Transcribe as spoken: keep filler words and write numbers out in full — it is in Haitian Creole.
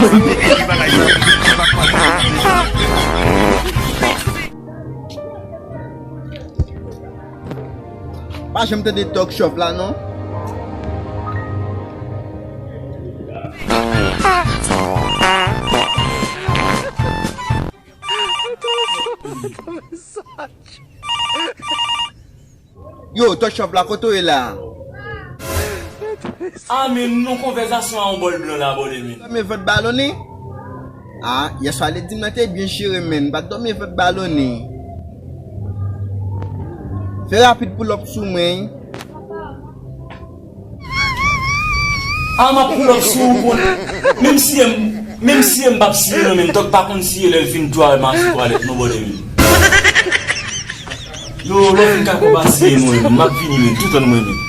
Pa janm tande Talk Shop la non. Yo, Talk Shop la, kote w ye la? Ah, men non, konvèsasyon a yon bòl blan la, bòde men. Dòmi vant balone? Ah, yèswa li di m nan te byen jere, men m pa t dòmi vant balone. Fè rapid pull up sou mwen. Ah, m ap pull up sou ou, bon. Menm si m, menm si m p ap siye non, men Talk pa konn siye lè l fin twalèt, mache twalèt non, bòde men. Yo, lè w fin kako pa siye mwen, m ap vini men, tout an mwen men.